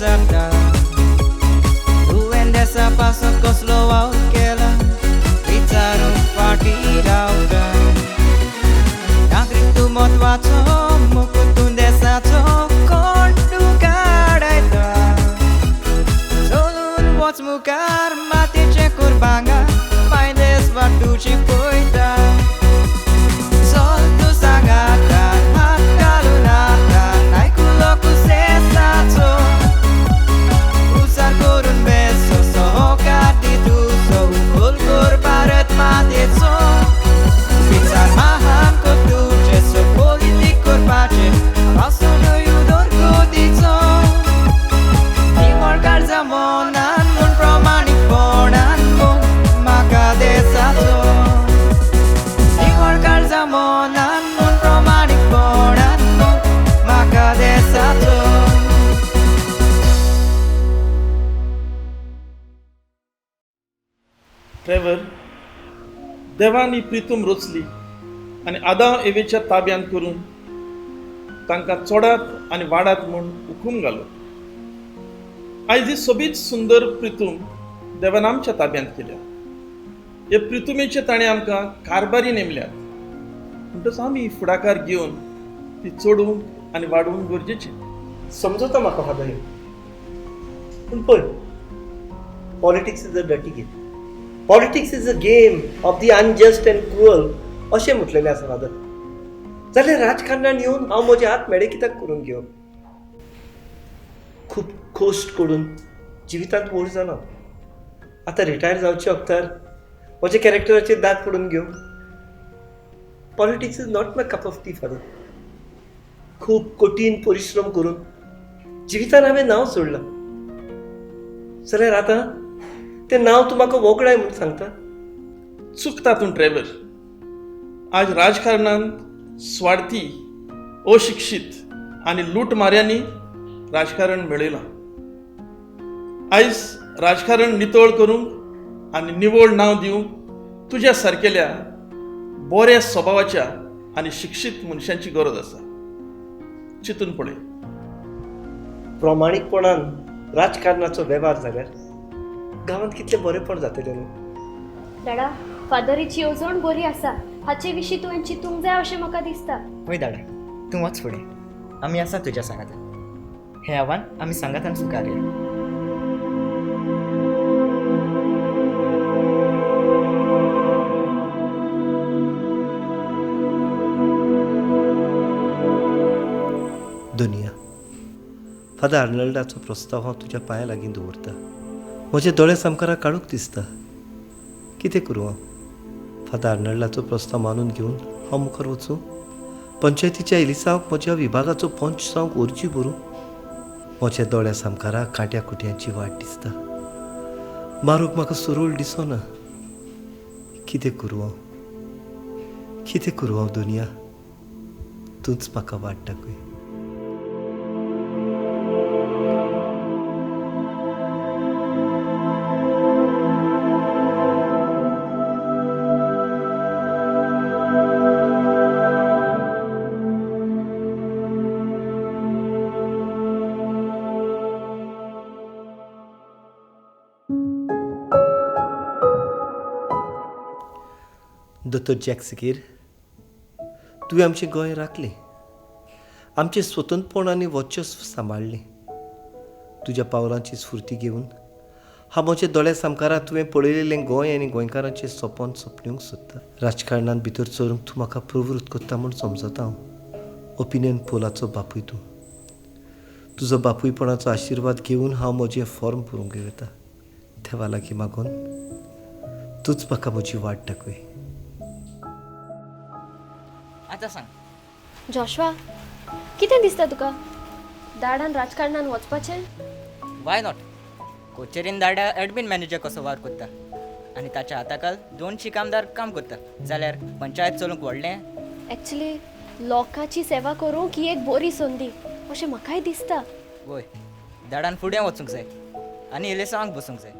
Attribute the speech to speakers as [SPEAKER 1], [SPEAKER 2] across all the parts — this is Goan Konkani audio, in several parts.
[SPEAKER 1] विचारता तुवें देसा पासत कसलो वावर केला विचारूंक फाटीं रावता नागरीक तूं म्हत्वाचो मुकूट तूं देसाचो कोण तुका आडायता चलून वच मुखार मातयेचें कुरबांगा पांयदेस वाट तुजी पळयता चल तूं सांगाता हात घालून आतां आयकुलो कुसेसाचो उचार करून बेसो सहकार दी तुजो उखल कर भारत मातयेचो विचार महान कर तुजें सो पॉलिटीक करपाचें पावसोनूय उदरगतीचो निवळ काळजा मनान म्हूण प्रमाणीकपणान मोग म्हाका देसाचो निवळ काळजा मनान म्हूण प्रमाणीकपणान मोग म्हाका देसाचो.
[SPEAKER 2] ट्रेवर, देवान ही प्रितूम रचली आनी आदांव एवेच्या ताब्यांत करून तांकां चोडात आनी वाडात म्हूण हुकूम घालो. आयज ही सोबीत सुंदर प्रितूम देवान आमच्या ताब्यांत केल्या. हे प्रितुमेचे ताणें आमकां कारभारी नेमल्यात, म्हणटच आमी फुडाकार घेवन ती चडोवंक आनी वाडोवंक गरजेची.
[SPEAKER 3] समजता म्हाका फादर, पूण पळय, politics is a dirty game. Politics is a game of the unjust and cruel अशें म्हटलेलें आसा फादर. जाल्यार राजकारणान येवन हांव म्हजे हात मेडे कित्याक करून घेवप? खूब खोस्ट करून जिवितांत व्हड जाला. आतां रिटायर जावचे वखतार म्हज्या कॅरेक्टराचेर दाग पडून घेवं? Politics is not my cup of tea father. खूब कठीण परिश्रम करून जिवितान हांवें नांव सोडलां, जाल्यार आतां तें नांव तूं म्हाका वगडाय म्हूण सांगता?
[SPEAKER 2] चुकता तूं ट्रेवर. आज राजकारणांत स्वार्थी, अशिक्षीत आनी लूटमाऱ्यांनी राजकारण मेळयलां. आयज राजकारण नितळ करूंक आनी निवळ नांव दिवंक तुज्या सारकेल्या बऱ्या स्वभावाच्या आनी शिक्षीत मनशांची गरज आसा. चिंतून पळय.
[SPEAKER 3] प्रामाणीकपणान राजकारणाचो वेव्हार जाल्यार गांवांत कितलें बरेंपण जातलें न्हू?
[SPEAKER 4] दाडा, फादरीची येवजण बरी आसा, हाचे विशीं तुवें चिंतूंक जाय अशें म्हाका दिसता.
[SPEAKER 5] हय दाडा, तूं वच फुडें, आमी आसा तुज्या सांगातान. हें आव्हान आमी सांगातान स्विकारया.
[SPEAKER 3] दुनिया, फादर आर्नल्डाचो प्रस्ताव हांव तुज्या पांया लागीं दवरता. म्हजे दोळे सामकारा काडूंक दिसता. कितें करूं हांव? फादर आर्नल्डाचो प्रस्ताव मानून घेवन हांव मुखार वचूं? पंचायतीच्या इलिसांक म्हज्या विभागाचो पंच जावंक अर्जी बरूं? म्हज्या दोळ्या सामकारा कांट्या कुट्यांची वाट दिसता. मारूंक म्हाका सरळ दिसना. कितें करूं हांव? कितें करूं हांव दुनिया? तूंच म्हाका वाट दाखय. दोतोर जॅक सिकेर, तुवें आमचें गोंय राखलें, आमचें स्वतंत्रपण आनी वर्चस्व सांबाळ्ळें. तुज्या पावलांची स्फुर्ती घेवन हांव म्हज्या दोळ्या सामकारा तुवें पळयलेलें गोंय आनी गोंयकारांचें सपन सपनेवंक सोदता. राजकारणांत भितर सरूंक तूं म्हाका प्रवृत्त करता म्हूण समजता हांव. ओपिनियन पोलाचो बापूय तूं. तुजो बापूयपणाचो आशिर्वाद घेवन हांव म्हजें फॉर्म भरूंक येता. देवा लागीं मागून तूंच म्हाका म्हजी वाट दाखय.
[SPEAKER 5] आतां सांग
[SPEAKER 4] जॉशवा, कितें दिसता तुका दाडान राजकारणान वचपाचें?
[SPEAKER 5] Why not? कोचेरीन दाडा एडमीन मॅनेजर कसो वावर करता आनी ताच्या हाताखाल 200 कामदार काम करता, जाल्यार पंचायत चलूंक व्हडलें?
[SPEAKER 4] एक्चुली लोकांची सेवा करूंक ही एक बरी संदी अशें म्हाकाय दिसता.
[SPEAKER 5] वय, दाडान फुडें वचूंक जाय आनी इलेसांवांक बसूंक जाय.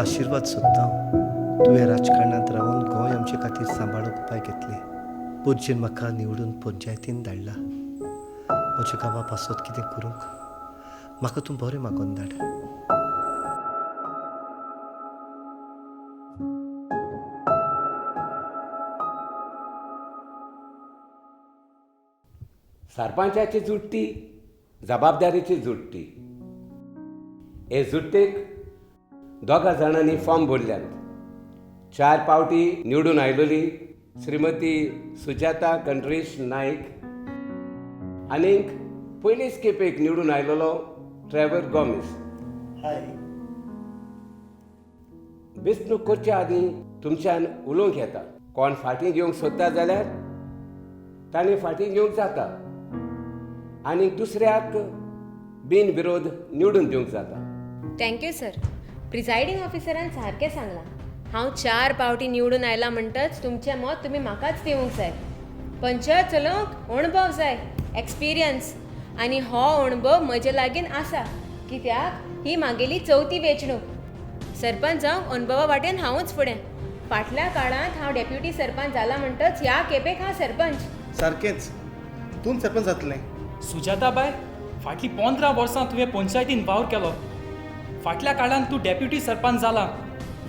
[SPEAKER 3] आशिर्वाद सोदता हांव. तुवें राजकारणांत रावन गोंय आमचे खातीर सांबाळूंक उपाय घेतले. पोरजेन म्हाका निवडून पंचायतीन धाडला. म्हज्या गांवा पासत कितें करूंक म्हाका तूं बरें मागोन धाड.
[SPEAKER 6] सरपंचाची जुट्टी जबाबदारीची जुट्टी. हे जुट्टेक दोगा जाणांनी फॉर्म भरल्यात. 4 पावटी निवडून आयलोली श्रीमती सुजाता कंट्रीश नायक आनीक पयलीच खेपेक निवडून आयलेलो ट्रेवर गोमेस.
[SPEAKER 3] हाय.
[SPEAKER 6] वेंचणूक करचे आदीं तुमच्यान उलोवंक येता. कोण फाटीं घेवंक सोदता जाल्यार ताणें फाटीं घेवंक जाता आनी दुसऱ्याक बिन विरोध निवडून दिवंक जाता.
[SPEAKER 7] Thank you sir. Presiding ऑफिसरान सारकें सांगलां. हांव 4 पावटी निवडून आयलां म्हणटच तुमचें मत तुमी म्हाकाच दिवंक जाय. पंचायत चलोवंक अणभव जाय, एक्सपिरियन्स, आनी हो अणभव म्हजे लागीं आसा कित्याक ही म्हागेली 4थी वेंचणूक. सरपंच जावंक अणभवा वाटेन हांवूच फुडें. फाटल्या काळांत हांव डेप्युटी सरपंच जाला म्हणटच ह्या खेपेक हांव सरपंच.
[SPEAKER 8] सारकेंच, तूं सरपंच जातलें.
[SPEAKER 9] सुजाताबाय, फाटलीं 15 वर्सां तुवें पंचायतीन वावर केलो. फाटल्या काळांत तूं डेप्युटी सरपंच जाला.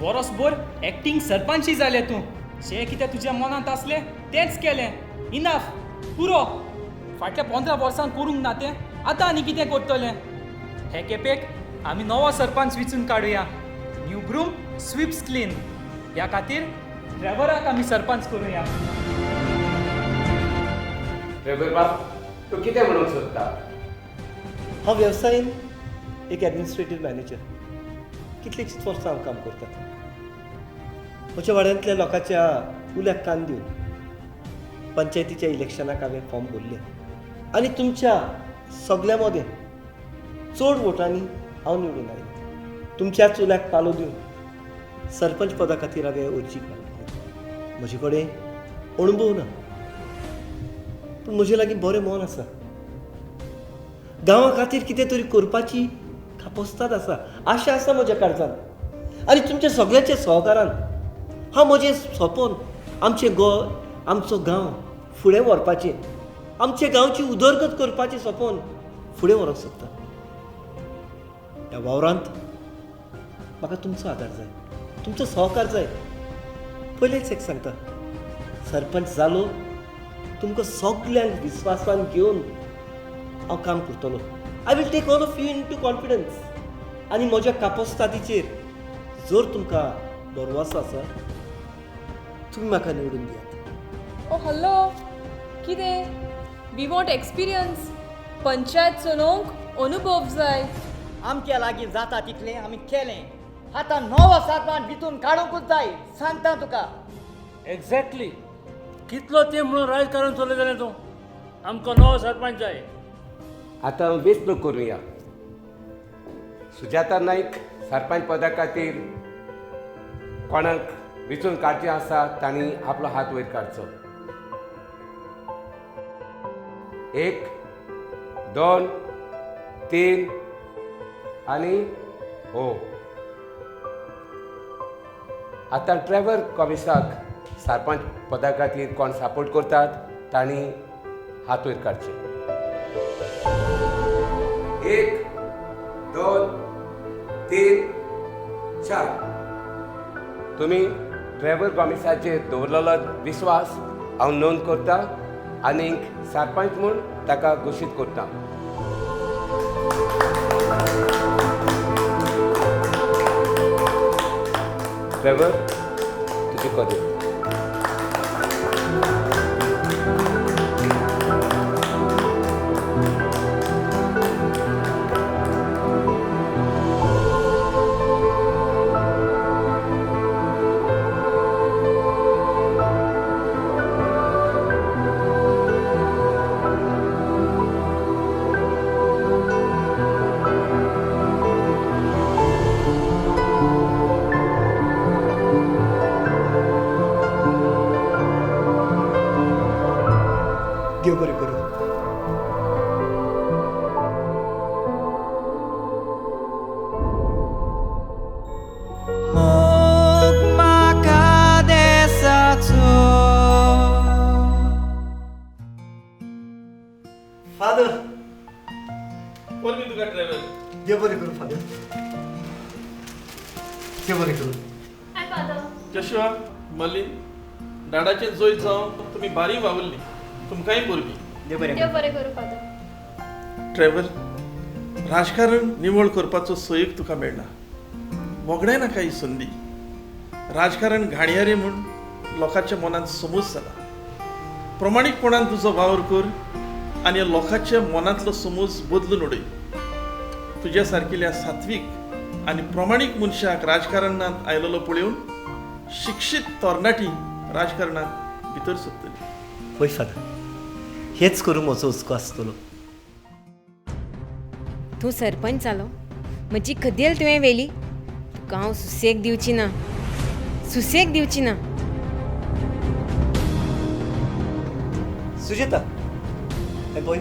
[SPEAKER 9] वरसभर एक्टींग सरपंचय जालें तूं. जें कितें तुज्या मनांत आसलें तेंच केलें. इनफ, पुरो. फाटल्या 15 वर्सां करूंक ना तें आतां आनी कितें करतलें? हे खेपेक आमी नवो सरपंच विचून काडुया. न्यू ब्रूम स्वीप्स क्लीन ह्या खातीर ट्रेवराक आमी सरपंच करुया.
[SPEAKER 6] ट्रेवर बाब, तूं कितें म्हणूंक सोदता?
[SPEAKER 3] हांव वेवसायीन एक एडमिनिस्ट्रेटीव मॅनेजर. कितलींशींच वर्सां हांव काम करता. म्हज्या वाड्यांतल्या लोकांच्या उल्याक कान दिवन पंचायतीच्या इलेक्शनाक हांवें फॉर्म भरलें आनी तुमच्या सगल्या मदें चड वोटांनी हांव निवडून आयलो. तुमच्याच उल्याक पालो दिवन सरपंच पदा खातीर हांवें अर्जी घातली. म्हजे कडेन अणभव ना, पूण म्हजे लागीं बरें मन आसा. गांवा खातीर कितें तरी करपाची कापस्ताद आसा, आशा आसा म्हज्या काळजान. आनी तुमच्या सगळ्यांच्या सहकारान हांव म्हजें सपन, आमचें गोंय, आमचो गांव फुडें व्हरपाचें, आमच्या गांवची उदरगत करपाचें सपन फुडें व्हरूंक सोदता. ह्या वावरांत म्हाका तुमचो आदार जाय, तुमचो सहकार जाय. पयलेंच एक सांगता, सरपंच जालो तुमकां सगल्यांक विस्वासान घेवन हांव काम करतलो. I will take all of you into confidence. आनी म्हज्या कापोस्तादीचेर जर तुमकां भरवंसो आसा, तुमी म्हाका निवडून दियात.
[SPEAKER 10] ओ हॅलो, कितें? We want experience. Panchayat चलोवंक अनुभव जाय.
[SPEAKER 5] आमच्या लागीं जाता तितलें आमी केलें. आतां नवो सरपंच भितून काडूंकूच जाय, सांगता तुका.
[SPEAKER 11] एग्जॅक्टली. कितलो तें म्हणून राजकारण चलयतलें जालें तूं. आमकां नवो सरपंच जाय.
[SPEAKER 6] आतां वेंचणूक करुया. सुजाता नायक सरपंच पदा खातीर कोणाक वेंचून काडचें आसा तांणी आपलो हात वयर काडचो. 1, 2, 3 आनी हो. आतां ट्रेवर कॉमिसाक सरपंच पदा खातीर कोण सपोर्ट करतात तांणी हात वयर काडचे. 1, 2, 3, 4. तुमी ट्रेवर गॉमिसाचेर दवरलेलो विस्वास हांव नोंद करता आनीक सरपंच म्हूण ताका घोशीत करता. ट्रेवर, तुजी कदेल.
[SPEAKER 3] देव बरें करूं. देव बरें करूं फादर, देव बरें करूं.
[SPEAKER 4] हाय फादर.
[SPEAKER 2] जशुआ, मलिन, डाडाचें जैत जावन तुमी बारी वावुरली, तुमकांय परबीं.
[SPEAKER 5] देव बरें.
[SPEAKER 4] देव बरें करूं फादर.
[SPEAKER 2] ट्रेवर, राजकारण निवळ करपाचो सहयोग तुका मेळ्ळा, वगडाय नाका ही संदी. राजकारण घाणयारें म्हूण लोकांच्या मनांत समज जाला. प्रमाणीकपणान तुजो वावर कर आनी लोकांच्या मनांतलो समज बदलून उडय. तुज्या सारकिल्या सात्वीक आनी प्रमाणीक मनशाक राजकारणांत आयलेलो पळोवन शिक्षीत तरणाटी राजकारणांत भितर सोदतली.
[SPEAKER 3] हय फादर, हेच करूं म्हजो हुस्को आसतलो.
[SPEAKER 7] तूं सरपंच जालो, म्हजी खदेल तुवें व्हेली. तुका हांव सुसेग दिवची ना, सुसेग दिवची ना.
[SPEAKER 3] सुजेता, हे पळय,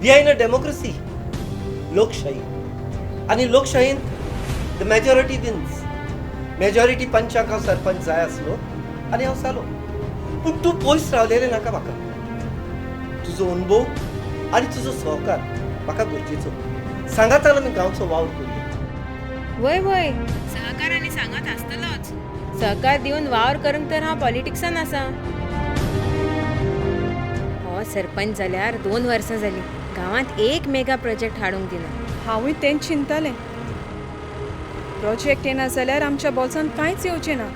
[SPEAKER 3] we are in a democracy, लोकशाही. आनी लोकशाहींत the majority wins. Majority पंचाक हांव सरपंच जाय आसलो आनी हांव जालो. पूण तूं पयस रावलेलें नाका म्हाका. तुजो अणभव आनी तुजो सहकार म्हाका गरजेचो. सांगातान आमी गांवचो वावर करुया.
[SPEAKER 7] वय वय, सहकार आनी सांगात आसतलोच. सहकार दिवन वावर करूंक तर हांव पॉलिटिक्सान आसा. हो सरपंच जाल्यार 2 वर्सां जालीं, गांवांत एक मेगा प्रोजेक्ट हाडूंक दिना.
[SPEAKER 10] हांवूय तेंच चिंततालें. प्रोजेक्ट येना जाल्यार आमच्या बोल्सांत कांयच येवचें ना.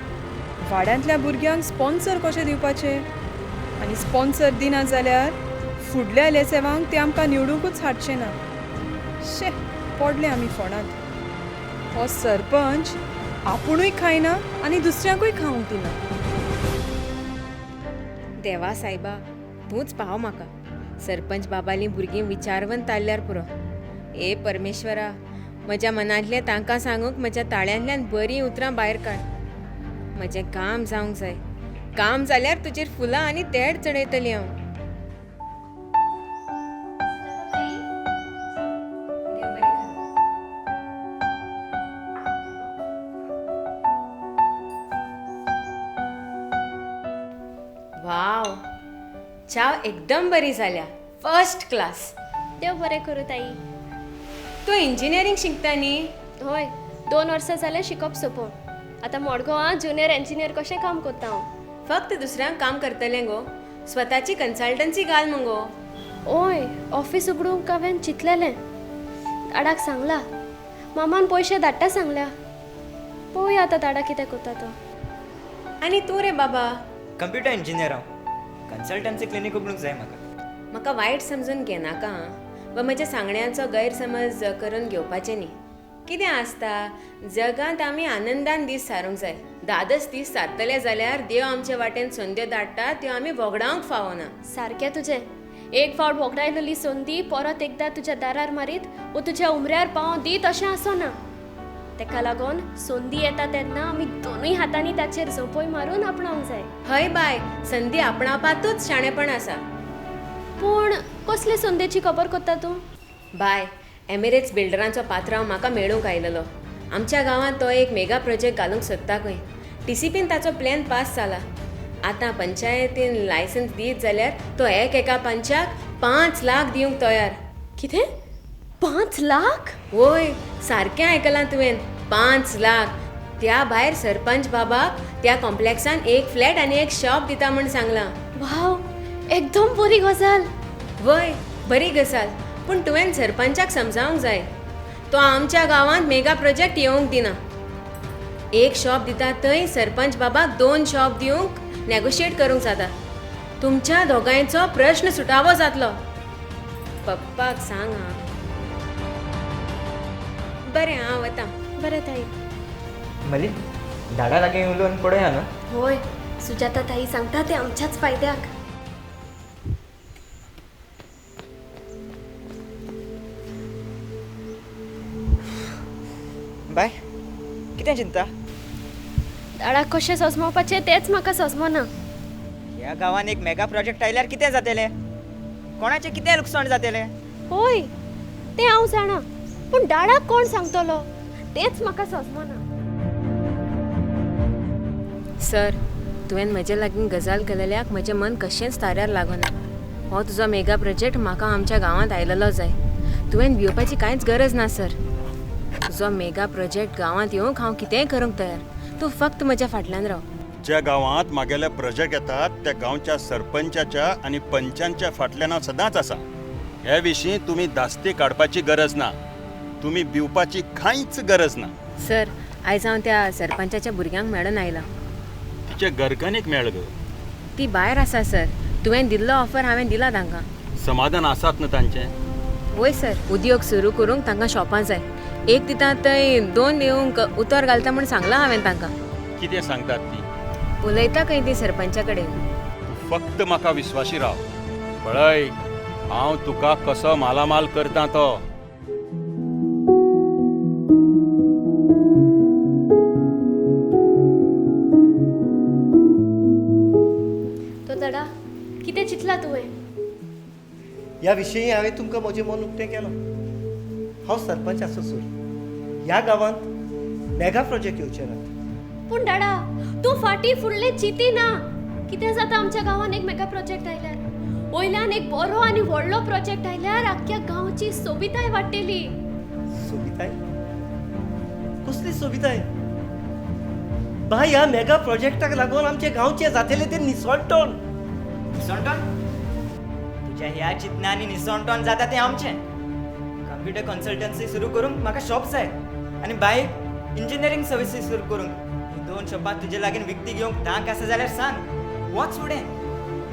[SPEAKER 10] वाड्यांतल्या भुरग्यांक स्पॉन्सर कशें दिवपाचें? आनी स्पॉन्सर दिना जाल्यार फुडल्या लेसेवांक ते आमकां निवडुंकूच हाडचें ना. शे, पडले आमी फोणांत. हो सरपंच आपुणूय खायना आनी दुसऱ्यांकूय खावंक दिना.
[SPEAKER 7] देवा सायबा, तूंच पाव म्हाका. सरपंच बाबालीं भुरगीं विचारवंत आसल्यार पुरो. ए परमेश्वरा, म्हज्या मनांतलें तांकां सांगूंक म्हज्या ताळ्यांतल्यान बरीं उतरां भायर काड. म्हजें काम जावंक जाय. काम जाल्यार तुजेर फुलां आनी तेड चडयतली हांव. वाव, च्या एकदम बरी जाल्या, फर्स्ट क्लास.
[SPEAKER 4] देव बरें करूं ताई.
[SPEAKER 7] तूं इंजिनियरींग शिकता न्ही?
[SPEAKER 4] हय, 2 वर्सां जालें शिकप सोंपोवन. आतां मडगांवां ज्युनियर इंजिनियर कशें काम करता हांव.
[SPEAKER 7] फक्त दुसऱ्यांक काम करतलें गो, स्वताची कन्सल्टन्सी घाल मुगो.
[SPEAKER 4] हय, ऑफीस उगडूंक हांवें चिंतलेलें. दादाक सांगला, मामान पयशे धाडटा सांगल्या. पळोवया आतां दादा कितें करता तो.
[SPEAKER 7] आनी तूं रे बाबा?
[SPEAKER 5] कंप्युटर इंजिनियर हांव. कन्सल्टन्सी क्लिनीक उगडूंक जाय म्हाका.
[SPEAKER 7] म्हाका वायट समजून घेनाका वा म्हज्या सांगण्याचो गैरसमज करून घेवपाचें न्ही. कितें आसता, जगांत आमी आनंदान दीस सारूंक जाय. दादच दीस सारतले जाल्यार देव आमचे वाटेन संद्यो धाडटा त्यो आमी वगडावंक फावना.
[SPEAKER 4] सारकें तुजें. एक फावट वगडायलेली संदी परत एकदां तुज्या दारार मारीत वो तुज्या उमऱ्यार पांव दीत अशें आसना. तेका लागून संदी येता तेन्ना आमी दोनूय हातांनी ताचेर झोंपय मारून आपणावंक जाय.
[SPEAKER 7] हय बाय, संदी आपणावपांतूच शाणेपण आसा.
[SPEAKER 4] पूण कसले संदेची खबर करता तूं?
[SPEAKER 7] बाय, एमिरेट्स बिल्डरांचो पात्रांव म्हाका मेळूंक आयलेलो. आमच्या गांवांत तो एक मेगा प्रोजेक्ट घालूंक सोदता खंय. टीसीपीन ताचो प्लॅन पास जाला. आतां पंचायतीन लायसन्स दीत जाल्यार तो एक एका पंचाक 5 लाख दिवंक तयार.
[SPEAKER 4] कितें, 5 लाख?
[SPEAKER 7] वय, सारकें आयकलां तुवें, 5 लाख. त्या भायर सरपंच बाबाक त्या कॉम्प्लेक्सान एक फ्लॅट आनी एक शॉप दिता म्हूण सांगलां.
[SPEAKER 4] वाव, एकदम बरी गजाल.
[SPEAKER 7] वय, बरी गजाल. पूण तुवें सरपंचाक समजावंक जाय. तो आमच्या गांवांत मेगा प्रोजेक्ट येवंक दिना. एक शॉप दिता थंय सरपंच बाबाक 2 शॉप दिवंक नेगोशिएट करूंक जाता. तुमच्या दोगांयचो प्रश्न सुटावो जातलो. पप्पाक सांग. हां, बरें, हांव वता.
[SPEAKER 4] बरें ताई.
[SPEAKER 5] मली, दादा लागीं उलोवन पळोवया न्हू?
[SPEAKER 4] हय, सुजाता ताई सांगता तें आमच्याच फायद्याक.
[SPEAKER 5] बाय, कितें चिंता?
[SPEAKER 4] दाडाक कशें सजमोवपाचें तेंच म्हाका सजमना.
[SPEAKER 5] ह्या गांवांत एक मेगा प्रोजेक्ट आयल्यार कितें जातलें? कोणाचें कितें लुकसाण जातलें?
[SPEAKER 4] हय, तें हांव जाणा, पूण दाडाक कोण सांगतलो तेंच म्हाका सजमना.
[SPEAKER 7] सर, तुवें म्हजे लागीं गजाल केलेल्याक म्हजें मन कशेंच ताऱ्यार लागना. हो तुजो मेगा प्रोजेक्ट म्हाका आमच्या गांवांत आयलेलो जाय. तुवें भिवपाची कांयच गरज ना सर. तुजो मेगा प्रोजेक्ट गांवांत येवंक हांव कितेंय करूंक तयार. तूं फक्त म्हज्या फाटल्यान राव.
[SPEAKER 12] ज्या गांवांत मागेले प्रोजेक्ट येतात त्या गांवच्या सरपंचाच्या आनी पंचांच्या फाटल्यान हांव सदांच आसा. हे विशीं तुमी धास्ती काडपाची गरज ना. तुमी भिवपाची कांयच गरज ना.
[SPEAKER 7] सर, आयज हांव त्या सरपंचाच्या भुरग्यांक मेळून आयलां.
[SPEAKER 12] तिचे घरकान्नीक मेळ गो.
[SPEAKER 7] ती भायर आसा सर. तुवें दिल्लो ऑफर हांवें दिला तांकां.
[SPEAKER 12] समाधान आसात न्हू तांचें?
[SPEAKER 7] वय सर, उद्योग सुरू करूंक तांकां शॉपां जाय. एक दिता थंय दोन येवंक उतर घालता म्हूण सांगलां हांवें तांकां.
[SPEAKER 12] कितें सांगतात ती?
[SPEAKER 7] उलयता खंय ती सरपंचा कडेन.
[SPEAKER 12] तूं फक्त म्हाका विस्वाशी राव. पळय हांव तुका कसो मालामाल करता तो.
[SPEAKER 4] तो दादा, कितें चिंतलां तुवें?
[SPEAKER 3] ह्या विशयी हांवें तुमकां म्हजें मन उक्तें केलां. हांव सरपंच आसोसर ह्या गांवांत मेगा प्रोजेक्ट येवचे नात.
[SPEAKER 4] पूण दादा, तूं फाटीं फुडलें चिंती ना. कितें जाता आमच्या गांवांत एक मेगा प्रोजेक्ट आयल्यार? वयल्यान एक बरो आनी व्हडलो प्रोजेक्ट आयल्यार आख्ख्या गांवची सोबिताय वाडटली.
[SPEAKER 3] सोबिताय? कसली सोबिताय बाय? ह्या मेगा प्रोजेक्टाक लागून आमच्या गांवचे जातले ते निसणटोन.
[SPEAKER 5] निसणटोन? तुज्या ह्या चिंतनांनी निसणटोन जाता तें आमचें. कंप्युटर कन्सल्टन्सी सुरू करूंक म्हाका शॉप जाय आनी बाईक इंजिनियरींग सर्विसीस सुरू करूंक. ही दोन शॉपां तुजे लागीं विकती घेवंक तांक आसा जाल्यार सांग. वच फुडें,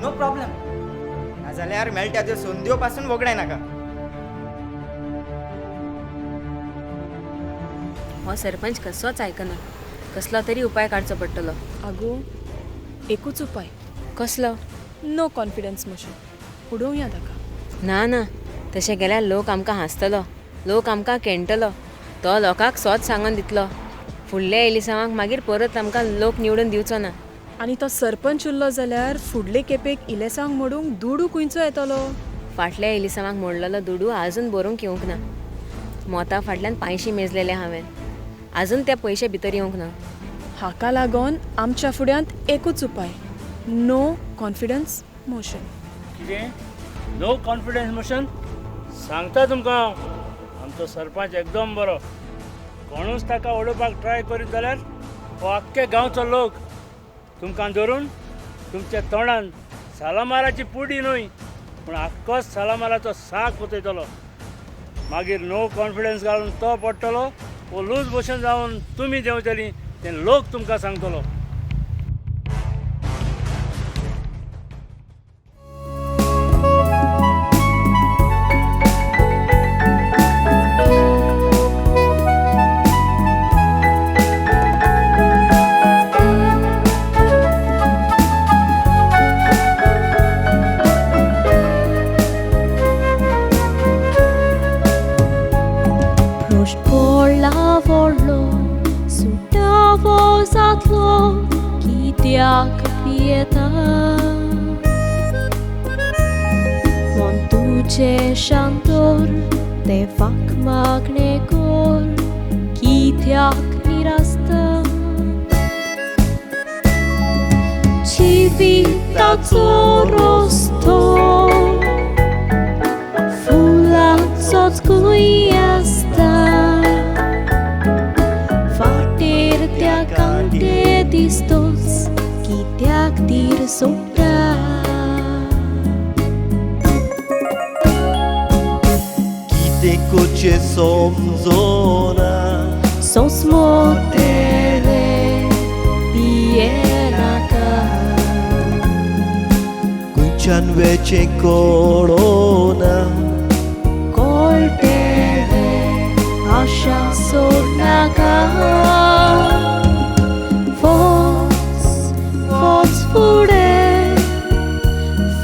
[SPEAKER 5] नो प्रॉब्लम. नाजाल्यार मेळटा त्यो संद्यो पासून वगडाय नाका.
[SPEAKER 7] हो सरपंच कसोच आयकना. कसलो तरी उपाय काडचो पडटलो.
[SPEAKER 10] आगो, एकूच उपाय.
[SPEAKER 7] कसलो?
[SPEAKER 10] No confidence motion. उडोवया ताका.
[SPEAKER 7] ना ना, तशें केल्यार लोक आमकां हांसतलो, लोक आमकां केणटलो. तो लोकांक सोच सांगून दितलो. फुडल्या एलिसांवाक मागीर परत आमकां लोक निवडून दिवचो ना.
[SPEAKER 10] आनी तो सरपंच उरलो जाल्यार फुडले खेपेक इलेसांव मोडूंक दुडू खंयचो येतलो?
[SPEAKER 7] फाटल्या इलिसांवाक मोडलेलो दुडू आजून बरोवंक येवंक ना. मोता फाटल्यान पांयशी मेजलेले हांवें, आजून ते पयशे भितर येवंक ना.
[SPEAKER 10] हाका लागून आमच्या फुड्यांत एकूच उपाय, नो कॉन्फिडन्स मोशन.
[SPEAKER 11] कितें? No confidence motion? सांगता तुमकां, आमचो सरपंच एकदम बरो. कोणूच ताका उडोवपाक ट्राय करीत जाल्यार हो आख्खे गांवचो लोक तुमकां धरून तुमच्या तोंडान सालामाराची पुडी न्हय पूण आख्खोच सालामाराचो साक वतयतलो. मागीर नो कॉन्फिडन्स घालून तो पडटलो वो लूज मोशन जावन तुमी देंवतली तें लोक तुमकां सांगतलो.
[SPEAKER 4] शांतोर देवाक मागणें कर कित्याक निरासता जिविताचो रस्तो फुलांचोच खंय आसता वाटेर त्या कांटे दिसतोच कित्याक धीर सोडटा
[SPEAKER 3] Kuche somzona
[SPEAKER 4] Sosmotele pienaka
[SPEAKER 3] Kuchan veche corona
[SPEAKER 4] Coltele asha sornaka Voz, voz fure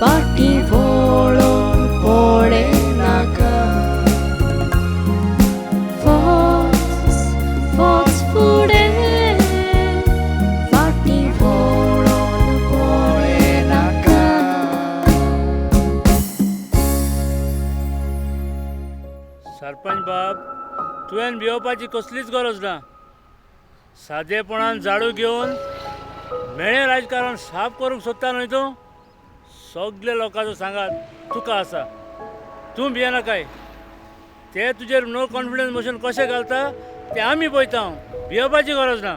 [SPEAKER 4] Fati volon pore naka
[SPEAKER 11] sarpanch बाब, तुवें भिवपाची कसलीच गरज ना. सादेपणान झाडू घेवन मेळें राजकारण साफ करूंक सोदता न्हय तूं? सगळे लोकांचो सांगात तुका आसा. तूं भियेनाकाय. ते तुजेर नो कॉन्फिडन्स मोशन कशें घालता ते आमी पळयता. भियोपाची गरज ना.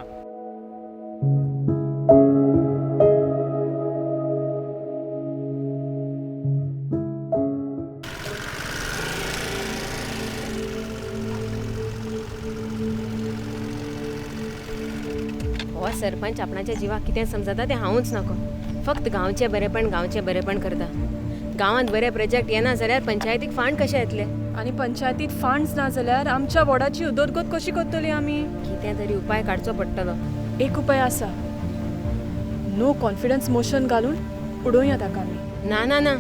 [SPEAKER 7] हो सरपंच आपणाच्या जिवाक कितें समजता तें हांवूच नको. फक्त गांवचें बरेपण गांवचें बरेपण करता. गांवांत बरे प्रोजेक्ट येना जाल्यार पंचायतीक फंड कशे येतले?
[SPEAKER 10] आनी पंचायतीत फंड्स ना जाल्यार आमच्या वॉर्डाची उदरगत कशी करतली आमी?
[SPEAKER 7] कितें तरी उपाय काडचो पडटलो.
[SPEAKER 10] एक उपाय आसा, नो कॉन्फिडन्स मोशन घालून उडोवया ताका आमी.
[SPEAKER 7] ना ना ना,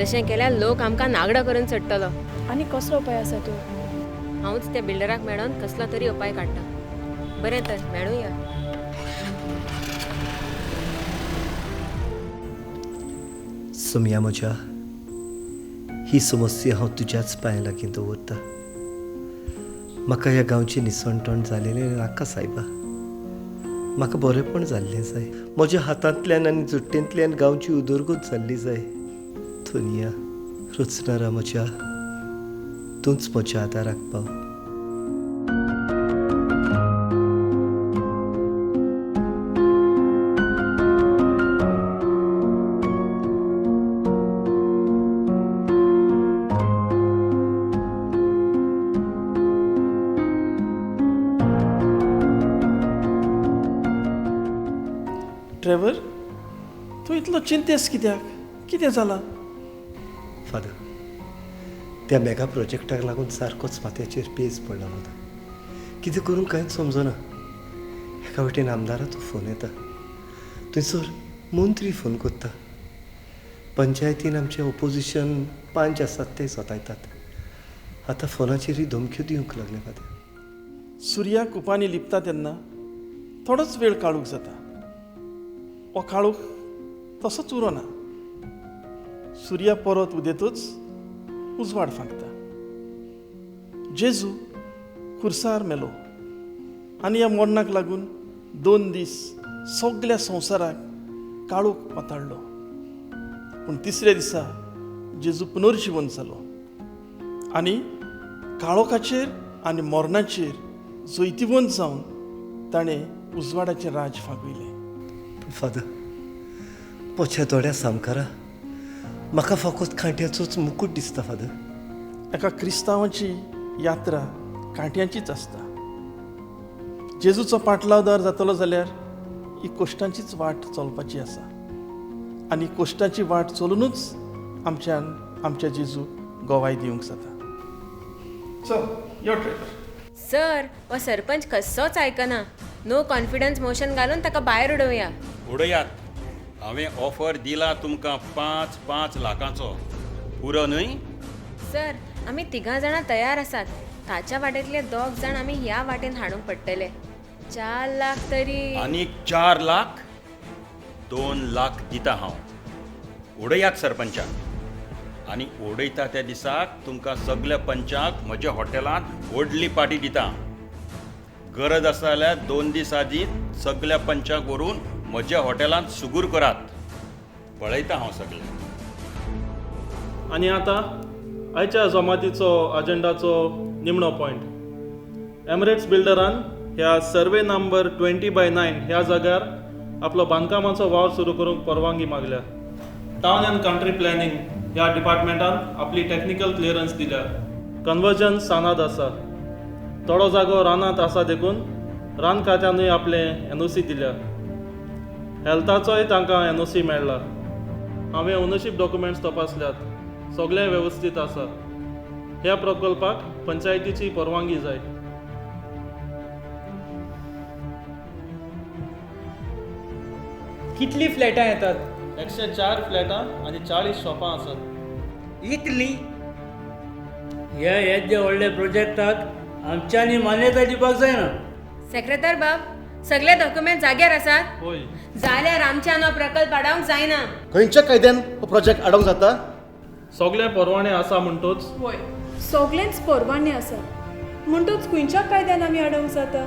[SPEAKER 7] तशें केल्यार लोक आमकां नागडो करून चडटलो.
[SPEAKER 10] आनी कसलो उपाय आसा तो?
[SPEAKER 7] हांवूच त्या बिल्डराक मेळोन कसलो तरी उपाय काडटा. बरें तर मेळुया.
[SPEAKER 3] सोमया म्हज्या, ही समस्या हांव तुज्याच पांया लागीं दवरता. म्हाका ह्या गांवचें निसणटण जालेलें नाका सायबा. म्हाका बरेंपण जाल्लें जाय. म्हज्या हातांतल्यान आनी जुट्टेंतल्यान गांवची उदरगत जाल्ली जाय. धोनिया रचणारा म्हज्या, तूंच म्हज्या आदाराक पाव.
[SPEAKER 2] ट्रेवर, तूं इतलो चिंतेस कित्याक? कितें जालां?
[SPEAKER 3] फादर, त्या मेगा प्रोजेक्टाक लागून सारकोच माथ्याचेर पेज पडला फादर. कितें करूंक कांयच समजना. एका वटेन आमदाराचो फोन येता, थंयसर मंत्री फोन करता. पंचायतीन आमचें ओपोजिशन पांच आसात ते सतायतात. आतां फोनाचेरय धमक्यो दिवंक लागले फादर.
[SPEAKER 2] सुर्या कुपांनी लिपता तेन्ना थोडोच वेळ काळोख जाता. हो काळोख तसोच उरना. सुर्या परत उदेतूच उजवाड फांकता. जेजू खुर्सार मेलो आनी ह्या मरणाक लागून 2 दीस सगल्या संवसाराक काळोख पाताळ्ळो. पूण तिसऱ्या दिसा जेजू पुनर्जिवन जालो आनी काळोखाचेर आनी मरणाचेर जैतिवंत जावन ताणें उजवाडाचें राज फांकयलें.
[SPEAKER 3] फादर, पोच्या दोळ्या सामकारा म्हाका फकत कांट्याचोच मुकूट दिसता. फादर,
[SPEAKER 2] एका क्रिस्तांवाची यात्रा कांट्यांचीच आसता. जेजूचो पाटलावदार जातलो जाल्यार ही कोश्टांचीच वाट चलपाची आसा आनी कोश्टांची वाट चलुनूच आमच्यान आमच्या जेजूक गवाय दिवंक जाता. चल यो ट्रेवर.
[SPEAKER 7] सर, हो सरपंच कसोच आयकना. नो कॉन्फिडन्स मोशन घालून ताका भायर उडोवया.
[SPEAKER 12] उडयात. हांवें ऑफर दिला तुमकां 5-5 लाखांचो. पुरो न्हय?
[SPEAKER 7] सर, आमी 3 जाणां तयार आसात. ताच्या वाटेंतले 2 जाण आमी ह्या वाटेन हाडूंक पडटले. 4 लाख तरी.
[SPEAKER 12] आनीक 4 लाख? 2 लाख दिता हांव. उडयात सरपंचाक. आनी उडयता त्या दिसाक तुमकां सगल्या पंचाक म्हज्या हॉटेलांत व्हडली पार्टी दिता. गरज आसा जाल्यार 2 दीस आदीं सगल्या पंचाक व्हरून म्हज्या हॉटेलांत सुगूर करात. पळयता हांव सगळें.
[SPEAKER 13] आनी आतां आयच्या जमातीचो अजेंडाचो निमणो पॉयंट. एमिरेट्स बिल्डरान ह्या सर्वे नंबर 20/9 ह्या जाग्यार आपलो बांदकामाचो वावर सुरू करूंक परवानगी मागल्या. टावन अँड कंट्री प्लॅनिंग ह्या डिपार्टमेंटान आपली टॅक्निकल क्लियरन्स दिल्या. कन्वर्जन सानाद आसा. थोडो जागो रानांत आसा देखून रान खात्यानूय आपलें NOC दिल्या. हेल्थाचोय तांकां NOC मेळ्ळा. हांवें ओनरशीप डॉक्युमेंट्स तपासल्यात. सगळें वेवस्थीत आसा. ह्या प्रकल्पाक पंचायतीची परवानगी जाय.
[SPEAKER 9] कितली फ्लॅटां येतात?
[SPEAKER 13] 104 फ्लॅटां आनी 40 शॉपां आसात.
[SPEAKER 11] इतली? ह्या येद्या व्हडल्या प्रोजेक्टाक आमच्यांनी मान्यताय दिवपाक जायना.
[SPEAKER 7] सेक्रेटर बाब, सगळे डॉक्युमेंट जाग्यार आसात?
[SPEAKER 13] होय.
[SPEAKER 7] जाल्यार आमच्यान हो प्रकल्प आडावंक जायना.
[SPEAKER 8] खंयच्या कायद्यान हो प्रोजेक्ट आडावंक जाता?
[SPEAKER 13] सगळे परवाने आसा म्हणटोच.
[SPEAKER 10] होय, सगळेच परवाने आसा म्हणटोच खंयच्या कायद्यान आमी आडावंक जाता?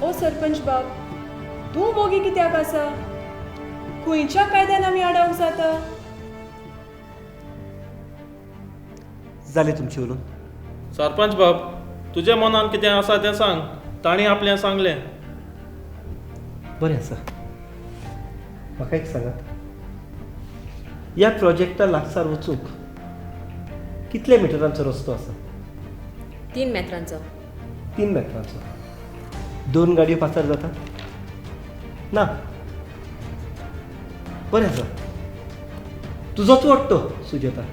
[SPEAKER 10] ओ सरपंच बाब, तूं मोगी कित्याक आसा? खंयच्या कायद्यान आमी आडावंक जाता?
[SPEAKER 3] जालें तुमचें उलोवन?
[SPEAKER 13] सरपंच बाब, तुज्या मनान कितें आसा तें सांग. तांणी आपलें सांगलें.
[SPEAKER 3] बरें आसा. म्हाका एक सांगात, ह्या प्रोजेक्टा लागसार वचूंक कितले मिटरांचो रस्तो आसा?
[SPEAKER 7] 3 मेत्रांचो.
[SPEAKER 3] 3 मेत्रांचो. 2 गाडयो पासार जाता ना? बरें आसा. तुजोच वाडटो सुजाता.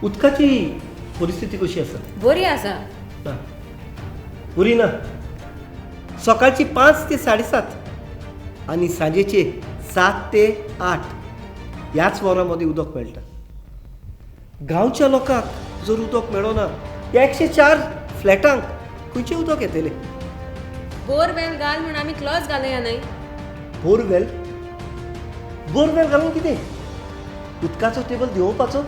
[SPEAKER 3] उदकाची परिस्थिती कशी आसा?
[SPEAKER 7] बरी आसा.
[SPEAKER 3] ना, बरी ना. सकाळची 5 ते 7:30 आनी सांजेचे 7 ते 8 ह्याच वरां मदीं उदक मेळटा. गांवच्या लोकांक जर उदक मेळना, ह्या 104 फ्लॅटांक खंयचें उदक येतलें?
[SPEAKER 7] बोरवेल घाल म्हूण आमी क्लॉज घालया न्हय?
[SPEAKER 3] बोरवेल? बोरवेल घालून कितें? उदकाचो टेबल देंवोवपाचो?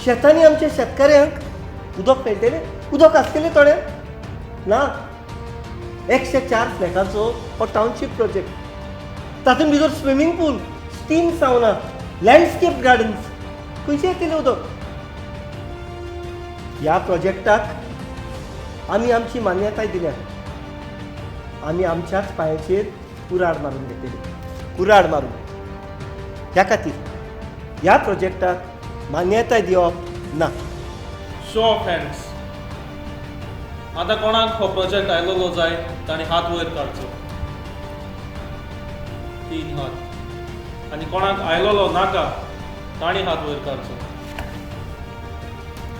[SPEAKER 3] शेतांनी आमच्या शेतकाऱ्यांक उदक मेळटलें? उदक आसतलें थोड्यांक? ना. 104 फ्लॅटांचो हो टावनशीप प्रोजेक्ट. तातूंत भितर swimming pool, steam sauna, landscape gardens. खंयचें येतलें उदक? ह्या प्रोजेक्टाक आमी आमची मान्यताय दिल्या. आमी आमच्याच पांयाचेर कुराड मारून घेतली. कुराड मारून. ह्या खातीर ह्या प्रोजेक्टाक मान्यताय दिवप ना.
[SPEAKER 13] Show off hands. आतां कोणाक हो प्रोजेक्ट आयलोलो जाय तांणी हात वयर काडचो. 3 हात. आनी कोणाक आयलोलो नाका तांणी हात वयर काडचो.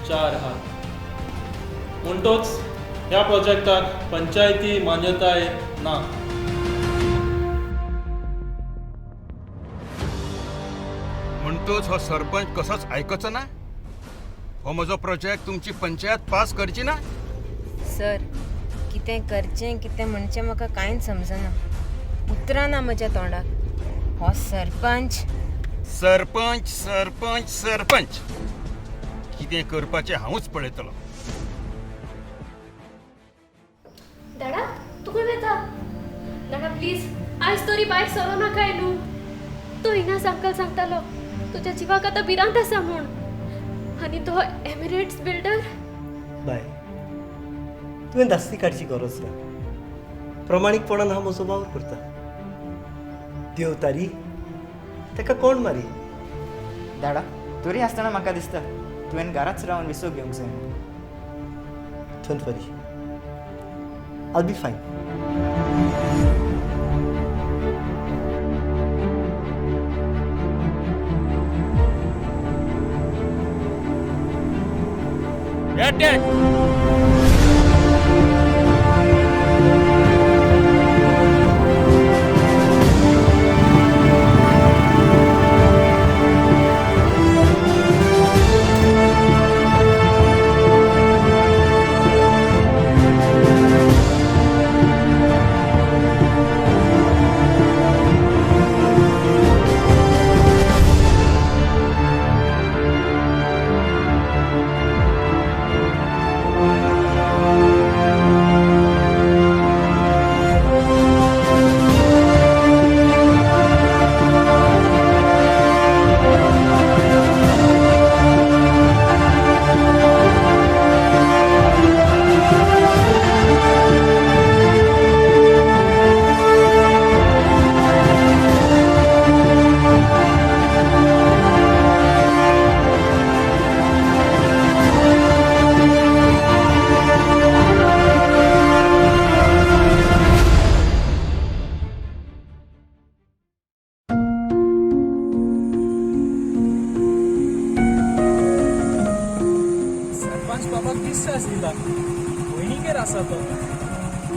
[SPEAKER 13] 4 हात. म्हणटोच ह्या प्रोजेक्टाक पंचायती मान्यताय ना.
[SPEAKER 12] म्हणटोच हो सरपंच कसोच आयकचो ना? हो म्हजो प्रोजेक्ट तुमची पंचायत पास करची ना?
[SPEAKER 7] सर, कितें करचें कितें म्हणचें म्हाका कांयच समजना. उतरां ना म्हज्या तोंडाक. हो सरपंच
[SPEAKER 12] सरपंच सरपंच सरपंच. कितें करपाचें हांवूच पळयतलो.
[SPEAKER 4] दादा, तूं खंय वता? दादा प्लीज, आयज तरी भायर सरो नाकाय न्हू. तो इनास अंकल सांगतालो तुज्या जिवाक आतां भिरांत आसा म्हूण. आनी तो एमिरेट्स बिल्डर.
[SPEAKER 3] बाय, तुवें धास्ती काडची गरज ना. प्रमाणीकपणान हांव म्हजो वावर करता. देव तारी ताका कोण मारी?
[SPEAKER 5] दादा, तरी आसतना म्हाका दिसता तुवें घराच रावन विसव घेवंक जाय.
[SPEAKER 3] Don't worry, I'll be fine.
[SPEAKER 12] Attack!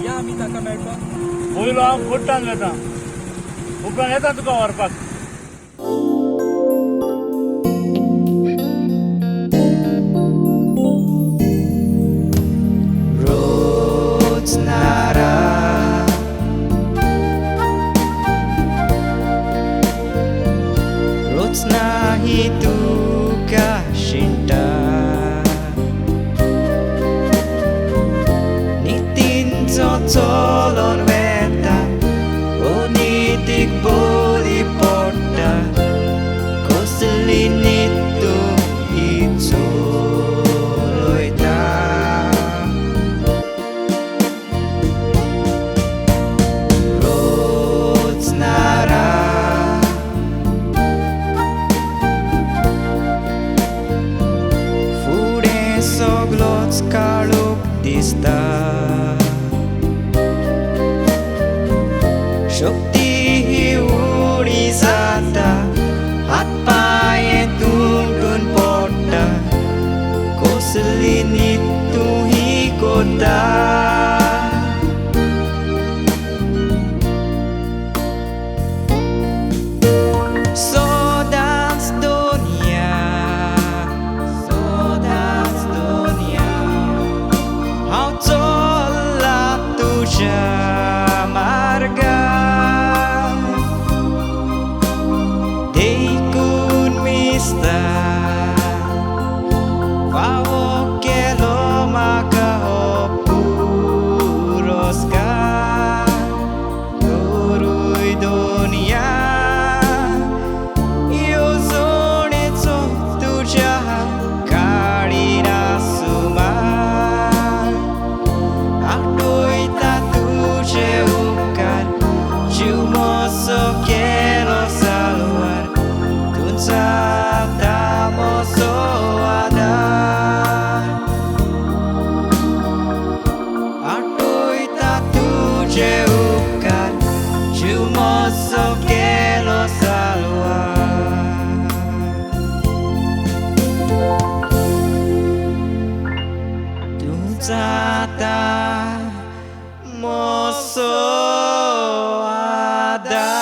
[SPEAKER 9] या आमी ताका मेळपाक.
[SPEAKER 11] पयलो हांव कोर्टान वता, उपरांत येता तुका व्हरपाक.
[SPEAKER 1] रोज नारा रोज नाही तुका शिंटा चलोन वेता ओ नीतीक बोली पडटा कसली न्हीद तूं ही चोर. तोच काळोख दिसता. शक्ती ही उणी जाता, हात पांय तुंटून पडटा, कसली न्हीद तूं ही कोता. सदांच दुनिया, सदांच दुनिया, हांव चल्ला तुज्या मार्गार, देखून मिस्ता फावो केलो म्हाका हो पुरस्कार. तरूय दुनिया येवजणेचो तुज्या काडिना सुमार, आठयता तुजे उपकार, जीव म्हजो केलो साल्वार, तूं जाता म्हजो आदार. आठयता तुजे उपकार, जीव म्हजो केलो साल्वार, तूं जाता म्हजो आदार.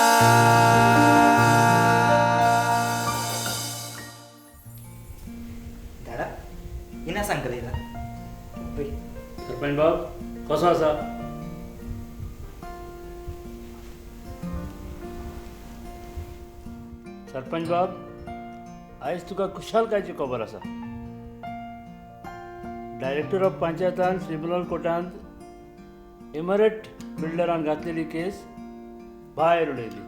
[SPEAKER 5] दादा इनास अंकल येयला. पळय.
[SPEAKER 11] सरपंच बाब कसो आसा? सरपंच बाब, आयज तुका खुशालकायेची खबर आसा. डायरेक्टर ऑफ पंचायतान ट्रिब्युनल कोर्टांत इमरेट बिल्डरान घातलेली केस भायर उडयली.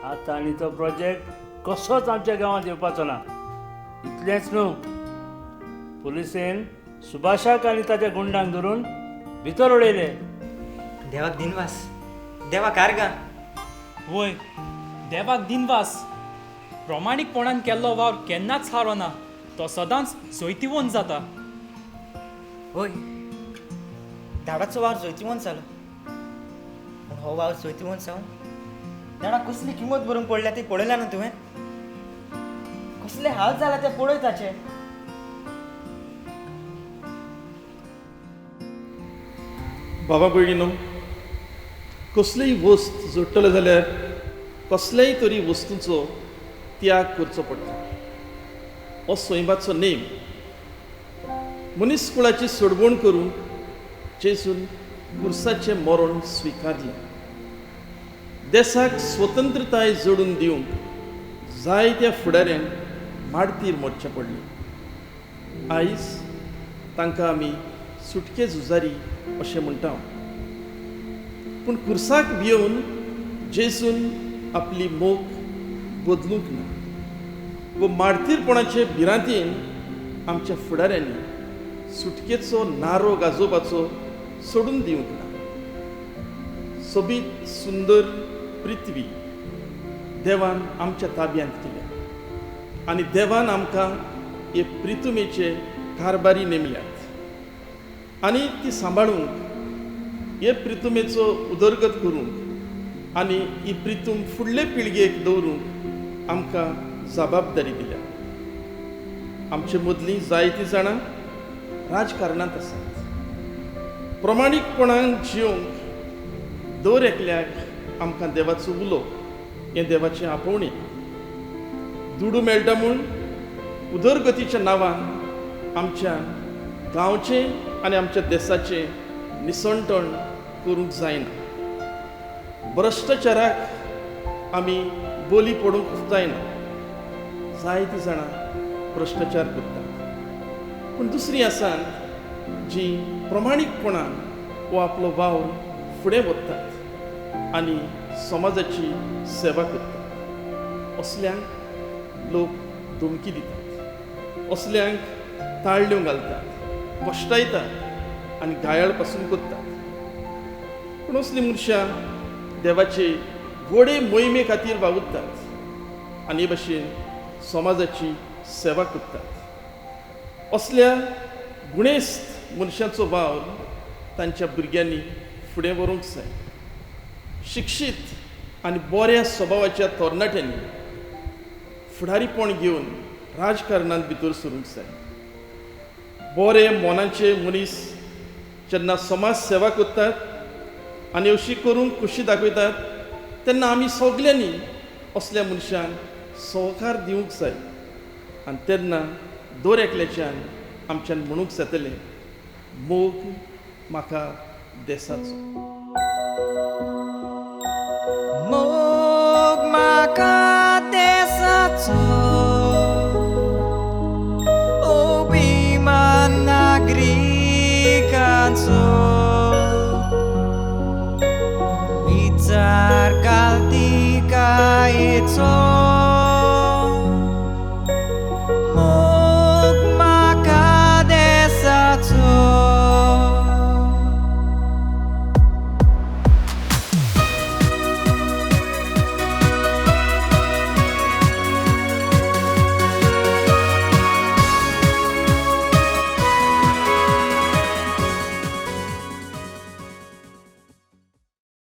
[SPEAKER 11] आतां आनी तो प्रोजेक्ट कसोच आमच्या गांवांत येवपाचो ना. इतलेंच न्हू, पुलिसेन सुभाषाक आनी ताच्या गुंडांक धरून भितर उडयले.
[SPEAKER 5] देवाक दिनवास, देवाक आर्गां.
[SPEAKER 9] वय, देवाक दिनवास. प्रमाणीकपणान केल्लो वावर केन्नाच हारोना, तो सदांच सोयतिवंत जाता.
[SPEAKER 5] वय, धाडाचो वावर जैतिवंत जालो, पूण हो वावर जैतिवंत जावन जाणा कसली किंमत भरूंक पडल्या ती पळयला न्हू तुवें? कसले हाल जाला ते पळय ताचे.
[SPEAKER 2] बाबा भयणीनो, कसलीय वस्त जोडटले जाल्यार कसलेय तरी वस्तूंचो त्याग करचो पडटा. हो सैमाचो नेम. मनीस कुळाची सोडवण करूंक जेजून खुर्साचें मरण स्विकारलें. देसाक स्वतंत्रताय जोडून दिवंक जायत्या फुडाऱ्यांक मार्तीर मरचें पडलें. आयज तांकां आमी सुटके झुजारी अशें म्हणटा. पूण खुर्साक भियोवन जेजून आपली मोख बदलूंक ना व मार्तीरपणाचे भिरांतीन आमच्या फुडाऱ्यांनी सुटकेचो नारो गाजोवपाचो सोडून दिवंक ना. सोबीत सुंदर पृथ्वी देवान आमच्या ताब्यांत केल्या आनी देवान आमकां हे प्रितुमेचे कारभारी नेमल्यात आनी ती सांबाळूंक, हे प्रितुमेचो उदरगत करूंक आनी ही प्रितूम फुडले पिळगेक दवरूंक आमकां जबाबदारी दिल्या. आमचे मदलीं जायतीं जाणां राजकारणांत आसात. प्रमाणीकपणान जियोंक दर एकल्याक आमकां देवाचो उलो हें देवाचें आपोवणें. दुडू मेळटा म्हूण उदरगतीच्या नांवान आमच्या गांवचें आनी आमच्या देसाचें निसणटण करूंक जायना. भ्रश्टाचाराक आमी बोली पडूंक जायना. जायतीं जाणां भ्रश्टाचार करतात, पूण दुसरीं आसात जीं प्रमाणीकपणान हो आपलो वावर फुडें व्हरतात आनी समाजाची सेवा करतात. असल्यांक लोक धमकी दितात, असल्यांक ताळ्यो घालतात, कश्टायतात आनी घायाळ पासून करतात. पूण असलीं मनशां देवाचे गोडे मोहिमे खातीर वावुरतात आनी हे भशेन समाजाची सेवा करतात. असल्या गुणेस्त मनशांचो वावर तांच्या भुरग्यांनी फुडें व्हरूंक जाय. शिक्षीत आनी बऱ्या स्वभावाच्या तरणाट्यांनी फुडारीपण घेवन राजकारणांत भितर सरूंक जाय. बरे मनाचे मनीस जेन्ना समाज सेवा करतात आनी अशी करूंक खोशी दाखयतात तेन्ना आमी सगल्यांनी असल्या मनशांक सहकार दिवंक जाय आनी तेन्ना दर एकल्याच्यान आमच्यान म्हणूंक जातलें, मोग म्हाका देसाचो.
[SPEAKER 1] मोग म्हाका देसाचो, अभिमान नागरिकांचो, विचार घालती कायेचो